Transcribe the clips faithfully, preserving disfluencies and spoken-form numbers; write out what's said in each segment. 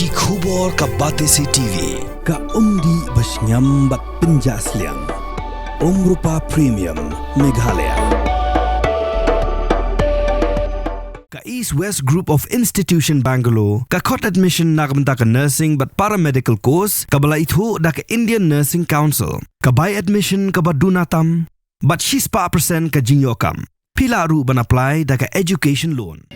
Ki khubor ka Batesi T V, ka umdih ba shngiam bad pynjah sliang. Umrupa Premium, Meghalaya. Ka East West Group of Institution Bangalore ka khot admission na ka bynta ka nursing bad paramedical course kaba la ithuh da ka Indian Nursing Council. Ka bai admission kaba duna tam bad shispah percent ka jingïoh kam. Phi lah ruh ban apply da ka education loan.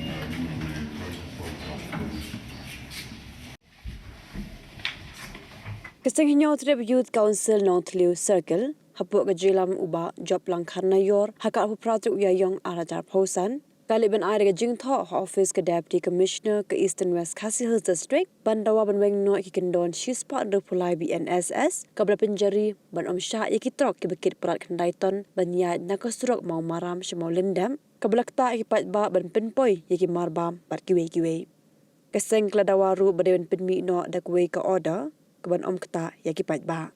Ka Seng Hynñiewtrep Youth Council Nongthliew Circle, hapoh ka jingïalam u Bah Joplang Kharnaior, ha ka arphew phra tarik u Ïaïong ar hajar arphew san, ka leit ban ai da ka jingthoh ha office ka Deputy Commissioner ka Eastern West Khasi Hills District, ban dawa ban weng noh ïa ki kyndon shispah hynriewphew lai B N S S, kaba la pynjari ban ym shah ïa ki trok kiba kit palat khyndai ton ban ïaid na ka surok Mawmaram sha Mawlyndep, kaba la ktah ïa ki paidbah ban pynpoi ïa ki marbam bad kiwei kiwei. Ka seng ka la dawa ruh ba dei ban pynmih noh da kawei ka order kaban ym ktah ïa ki paidbah.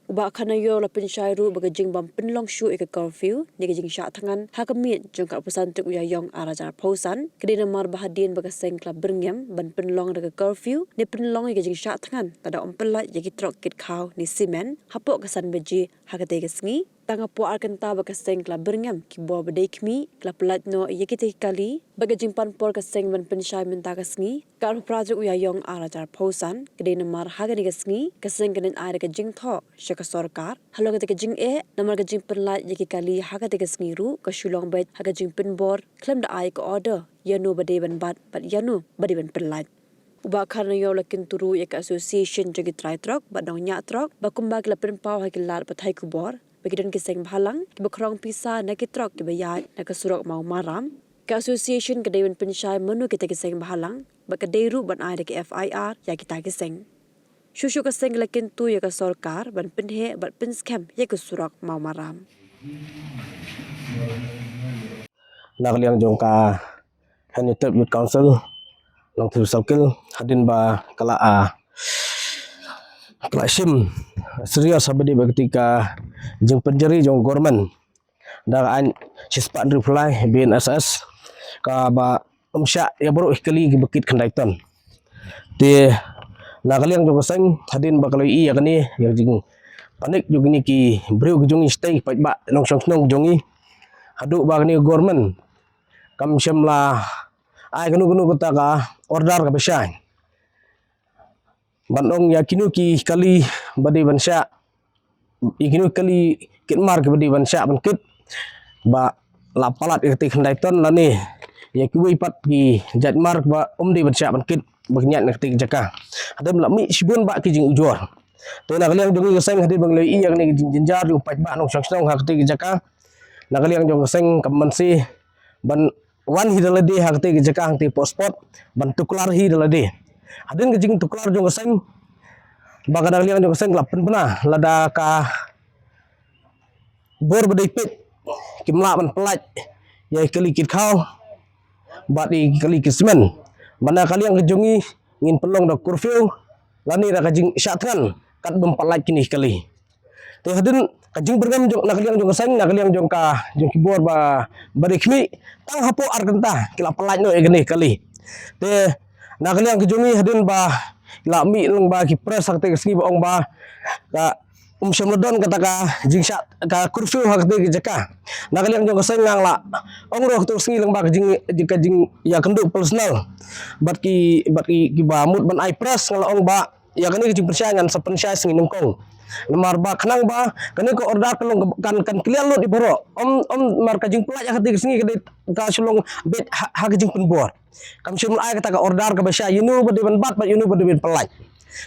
U Bah Kharnaior u la pynshai ruh ba ka jingbym pynlong shuh ïa ka curfew ne ka jingshah thngan ha ka miet jong ka arphew san tarik u Ïaïong ar hajar arphew san ka dei namar ba hadien ba ka seng ka la byrngem ban pynlong da ka curfew ne pynlong ïa ka jingshah thngan lada ym pyllait ïa ki trok kit khaw ne simen hapoh ka san baje ha katei ka sngi, tang hapoh ar kynta ba ka seng ka la byrngem ki bor ba dei khmih, ka la pyllait noh ïa kitei ki kali, bad ka jingpan por ka seng ban pynshai mynta ka sngi, ka arphew phra tarik u Ïaïong ar hajar arphew san, ka dei namar ha kane ka sngi ka seng kan ai da ka jingthoh sha ka sorkar halor katei ka jingeh, namar ka jingpynlait ïa ki kali ha katei ka sngi ruh ka shu long beit ha ka jingpynbor khlem da ai ka order ïano ba dei ban bat bad ïano ba dei ban pynlait. U Bah Kharnaior u la kyntu ruh ïa ka association jong ki trai trok bad nongñiah trok ba kumba ki la pynpaw ha ki lad pathai khubor ba ki don ki seng bhalang kiba khrong pisa na ki trok kiba ïaid na ka surok Mawmaram, ka association ka dei ban pynshai mano kita ki seng bhalang bad ka dei ruh ban ai da ki F I R ïa kita ki seng. Shuh shuh ka seng ka la kyntu ïa ka sorkar ban pynheh bad pynskhem ïa ka surok Mawmaram. Na ka liang jong ka Hynñiewtrep Youth Council Nongthliew Circle, hadien ba ka la, ah, ka la shim serious haba dei bad katei ka jingpynjari jong government da ka aiñ shispah hynriewphew lai B N S S kaba ym shah ïa baroh ki kali kiba kit khyndai ton. Te na ka liang jong ka seng, hadien ba ka la ïohi ïa kane, ïa ka jingpanic jong kine ki briew ki jong ngi shatei, ki paidbah nongshong shnong jong ngi, haduh ba kane ka government kam shym la ai kano kano kata ka order kaba shai ban ong ïa kino ki kali ba dei ban shah, ïa kino ki kali kit mar kiba dei ban shah ban kit, ba la palat ïa katei khyndai ton lane ïa kiwei pat ki jait mar ba ym dei ban shah ban kit ba kin ïaid na katei ka jaka. Hadien la mih shibun bah ki jingujor. Te na ka liang jong ngi ka seng, hadien ba ngi la ïohi ïa kane ka jingjynjar jong u paidbah nongshong shnong ha katei ka jaka, na ka liang jong ka seng kam mynsiem ban wan hi da lade ha katei ka jaka hangtei hapoh spot ban tuklar hi da lade. Hadien ka jingtuklar jong ka seng, ba ka na ka liang jong ka seng ka la pynbna lada ka bor ba dei peit kim lah ban pyllait ïa ki kali kit khaw bad ïa ki kali kit simen. Ba na ka liang ka jong ngi ngin pynlong da curfew lane da ka jingshah thngan kat bym pyllait kine ki kali. Te hadien ka jingbyrngem jong, na ka liang jong ka seng, na ka liang jong ka, jong ki bor ba, ba dei khmih, tang hapoh ar kynta ki la pyllait noh ïa kine ki kali. Te na ka liang ka jong ngi, hadien ba la mih lyngba ki press ha katei ka sngi ba ong ba ka, um, shym la don kata ka jingshah, ka curfew ha katei ka jaka. Na ka liang jong ka seng, nga la ong ruh katei ka sngi lyngba ka jing, ka jingïakynduh personal bad ki, bad ki, kiba mut ban ai press, nga la ong ba ïa kane ka jingpynshai ngan sa pynshai sngi nyngkong. Namar ba khnang ba kane ka order ka long kan, kan clear lut ïa baroh. Ym, ym namar ka jingpyllait ha katei ka sngi ka dei ka shu long beit ha, ha ka jingpynbor. Kam shym la ai kata ka order kaba shai ïano ba dei ban bat bad ïano ba dei ban pyllait.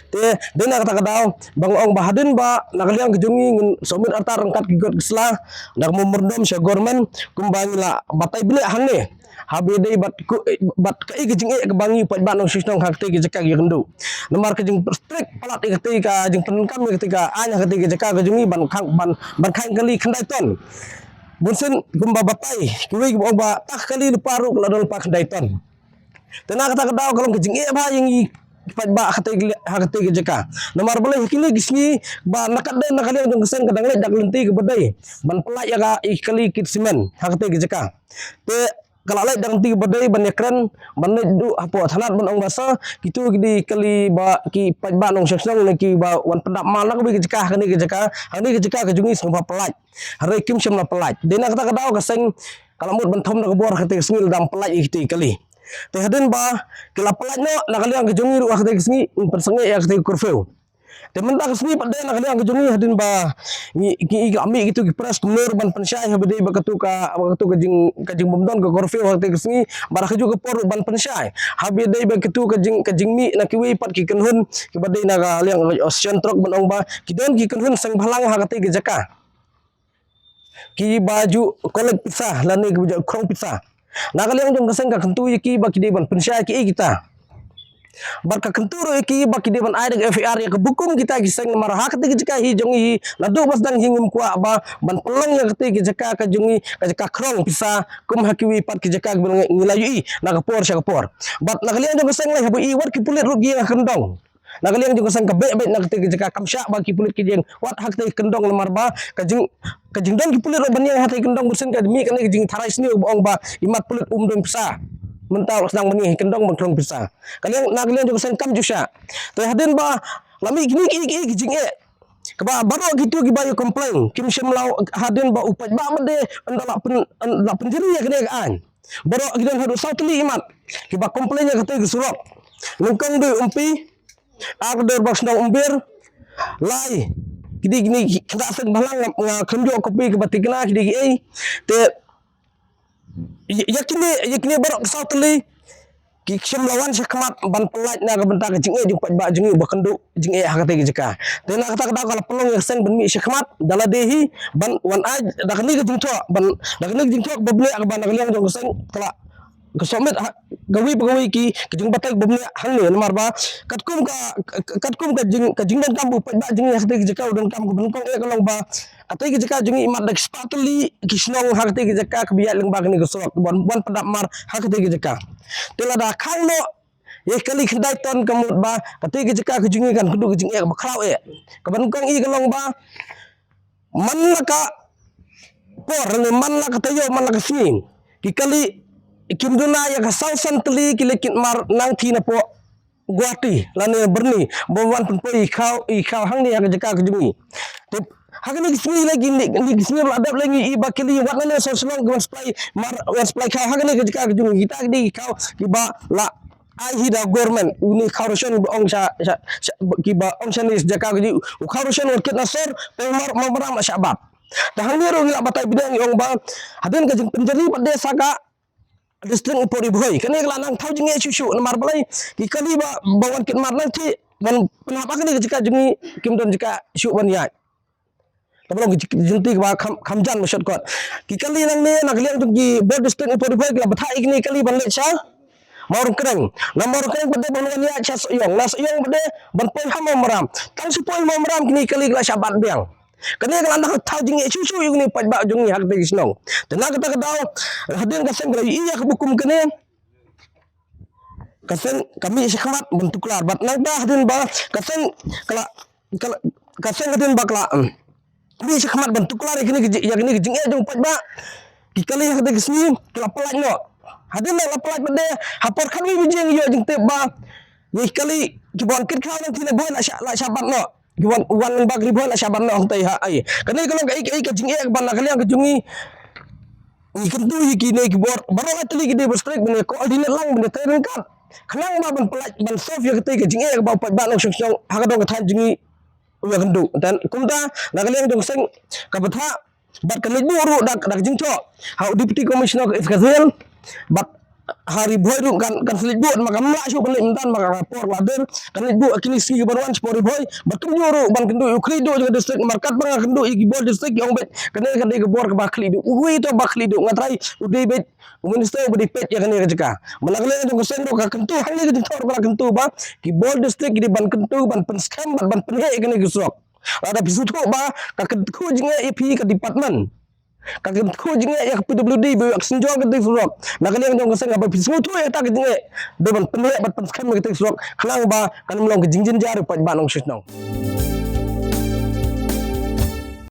Te dei na kata ka daw ba nga ong ba hadien ba na ka liang ka jong ngi ngin submit artat ryngkat ki kot ki sla da ka memorandum sha government kumba ngi la batai bniah hangne. Haba ïadei bad ku, bad kaei ka jingeh kaba ngi u paidbah nongshong shnong ha katei ka jaka ki ïakynduh. Namar ka jingstrict palat ïa katei ka jingpyndonkam ïa katei ka aiñ ha katei ka jaka ka jong ngi ban khang, ban, ban khang kali khyndai ton. Bunsien kumba batai kiwei kiba ong ba tang kali lypa ruh ka la don lypa khyndai ton. Te na kata ka daw ka long ka jingeh bha ïa ngi paidbah ha katei ka, ha katei ka jaka. Namar balei ha kine ki sngi ba na ka dei na ka liang jong ka seng ka dang leit da ka lynti kaba dei ban pyllait ïa ka, ïa ki kali kit simen ha katei ka jaka. Te ka la leit da ka kti ba dei ban ïakren ban leit duh hapoh thanat ban ong ba sa kitu ki dei kali ba ki paidbah nongshong shnong ne kiba wan pyndap mar na kawei ka jaka ha kane ka jaka, ha kane ka jaka ka jong ngi sngewbha pyllait. Hynrei kim shym la pyllait. Dei na kata ka daw ka seng ka la mut ban thom da ka bor ha kata ka sngi lada ym pyllait ïa kita ki kali. Te hadien ba ki la pyllait noh na ka liang ka jong ngi ruh ha kata ka sngi, ngi pynsangeh ïa kata ka curfew. Te mynta ka sngi pat de na ka liang ka jong ngi hadien ba ngi, ngi, ngi la mih kitu ki press kumno ruh ban pynshai haba dei ba katu ka, ba katu ka jing, ka jingbym don ka curfew ha kata ka sngi, bad ha kajuh ka por ruh ban pynshai haba dei ba katu ka jing, ka jingmih na kiwei pat ki kynhun kiba dei na ka liang, uh, Shantrok ban ong ba ki don ki kynhun seng bhalang ha kata ka jaka. Kiba ju collect pisa lane kiba ju khrong pisa. Na ka liang jong ka seng ka kyntu ïa ki ba ki dei ban pynshai kiei kita. Bad ka kyntu ruh ïa ki ba ki dei ban ai da ka F I R ïa ka bukum kita ki seng namar ha kata ka jaka hi jong ngi naduh ba sdang hi ngim kwah ba ban pynlong ïa kata ka jaka ka jong ngi ka jaka khrong pisa kum ha kiwei pat ki jaka kiba ngi la ïohi na ka por sha ka por. Bad na ka liang jong ka seng lei haba i wat ki pulit ruh ki ïeng ha kyndong. Na ka liang jong ka seng ka beh beh na kata ka jaka kam shah ba ki pulit ki ïeng wat ha kata ka kyndong namar ba ka jing, ka jingdon ki pulit ruh ban ïeng ha kata ka kyndong bun sien ka mih kane ka jingtharai sniew ba ong ba i mat pulit um don pisa. Mynta u sdang ban ïeng ha kyndong ban khrong pisa. Ka liang, na ka liang jong ka seng kam ju shah. Te hadien ba la mih kine ki, ki, ki jingeh kaba baroh kitu kiba ïa complain kim shym la hadien ba u paidbah ma de ynda la pyn, ynda la pynjari ïa kane ka aiñ. Baroh ki don haduh saw tylli i mat kiba complain ïa kata ka surok. Nyngkong dei Umpi, ar dei Barshnong Umbir, lai ki dei kine ki kynda seng bhalang nga, nga khlem ïoh copy kaba thikna ki dei kiei. Te ïa, ïa kine, ïa kine baroh ki saw tylli ki shym la wan shakhmat ban pyllait na ka bynta ka jingeh jong u paidbah jong ngi uba kynduh jingeh ha kata ka jaka. Te na kata ka daw ka la pynlong ïa ka seng ban mih shakhmat da lade hi ban wan ai da kane ka jingthoh ban, da kane ka jingthoh kaba bniah kaba na ka liang jong ka seng ka la ka submit ha kawei pa kawei ki, ka jingbatai kaba bniah hangne namar ba katkum ka, ka, katkum ka jing, ka jingdonkam u paidbah jong ngi ha kata ka jaka u donkam kaba nyngkong eh ka long ba kata ka jaka jong ngi i mat da ki spah tylli ki shnong ha kata ka jaka kaba ïaid lyngba kane ka surok ban, ban pyndap mar ha kata ka jaka. Te lada khang noh ïa ki kali khyndai ton ka mut ba kata ka jaka ka jong ngi kan kynduh ka jingeh kaba khraw eh. Kaba nyngkong i ka long ba man la ka por ne man la ka taïew man la ka sngi ki kali kim duna ïa ka saw san tylli ki leit kit mar nangta napoh Guwahati lane Byrni ba wan pynpoi i khaw, i khaw hangne ha ka jaka ka jong ngi. Te ha kane ka sngi lagi ne, ne ka sngi ba la dep lagi i ba kali wat nane saw shlong ki wan supply mar, wan supply khaw ha kane ka jaka ka jong ngi. Kita ki dei ki khaw kiba la ai hi da government, une khaw ration ba ong sha, sha, sha, kiba ong shane jaka ka jong ngi. U khaw ration wan kit na sor, te mar, mar, mar, mar shah bat. Te hangne ruh ngi la batai bniah ngi ong ba hadien ka jingpynjari pat de sa ka district Upper Ri Bhoi. Kane ka la nang thaw jingeh shuh shuh namar balei ki kali ba, ba wan kit mar nangta ban pynhap ha kane ka jaka jong ngi kim don jaka shuh ban ïaid. Kaba long ka jingtip kaba kham, kham jan ba shortcut. Ki kali nangne na ka liang jong ki bor district Upper Ri Bhoi ki la bthah ïa kine ki kali ban leit sha Mawryngkneng. Na Mawryngkneng pat de ban wan ïaid sha Sohiong. Na Sohiong pat de ban poi ha Mawmaram. Tang shu poi Mawmaram kine ki kali ki la shah bat biang. Kane ka la nang thaw jingeh shuh shuh ïa une u paidbah jong ngi ha kata ka shnong. Te na kata ka daw hadien ka seng ka la ïohi ïa ka bukum kane. Ka seng ka mih shakhmat ban tuklar bad nangta hadien ba ka seng ka la, ka la, ka seng hadien ba ka la, em, mih shakhmat ban tuklar ïa kine ki ji-, ïa kine ki jingeh jong u paidbah. Ki kali ha kata ka sngi ki la pyllait noh. Hadien ba la pyllait pat de ha por khatwei baje ngi ïoh jingtip ba ïa ki kali kiba wan kit khaw nangta na Bhoi la shah, la shah bat noh. Ki wan, wan lyngba ka Ri Bhoi la shah ban noh hangtei ha ai. Kane ka long ka, ka, ka jingeh kaba na ka liang ka jong ngi. Ngi kyntu ïa kine ki bor baroh lai tylli ki dei ban strict ban ïa coordinate lang ban ïa trei ryngkat. Khnang ba ban pyllait ban solve ïa katei ka jingeh kaba u paidbah nongshong shnong ha ka dong ka thaiñ jong ngi u ïakynduh. Te kumta na ka liang jong ka seng ka bthah bad kan leit buh ruh da, da ka jingthoh ha u Deputy Commissioner ka East Khasi Hills bad ha Ri Bhoi ruh kan, kan sa leit buh, ma kam lah shuh ban leit mynta ma ka por la dei, kan leit buh ha kine ki sngi kiban wan shapoh Ri Bhoi bad kumjuh ruh ban kynduh ïa u khlieh duh jong ka district, namar katba nga kynduh ïa ki bor district ki ong beit kane ka dei ka bor kaba khlieh duh. Uwei to ba khlieh duh, nga trai u dei beit u minister uba dei peit ïa kane ka jaka. Bad na ka liang jong ka seng ruh ka kyntu hangne ka jingthoh ruh ka la kyntu ba ki bor district ki dei ban kyntu ban pynskhem bad ban pynheh ïa kane ka surok. Lada phi sngewthuh ba ka kyntu jingeh ïa phi ka department, ka kyntu jingeh ïa ka P W D ba ïoh ka synjor katei ka surok. Na ka liang jong ka seng haba phi sngewthuh ïa kata ka jingeh, dei ban pynleh bad pynskhem ïa katei ka surok khnang ba kan ym long ka jingjynjar ïa u paidbah nongshong shnong.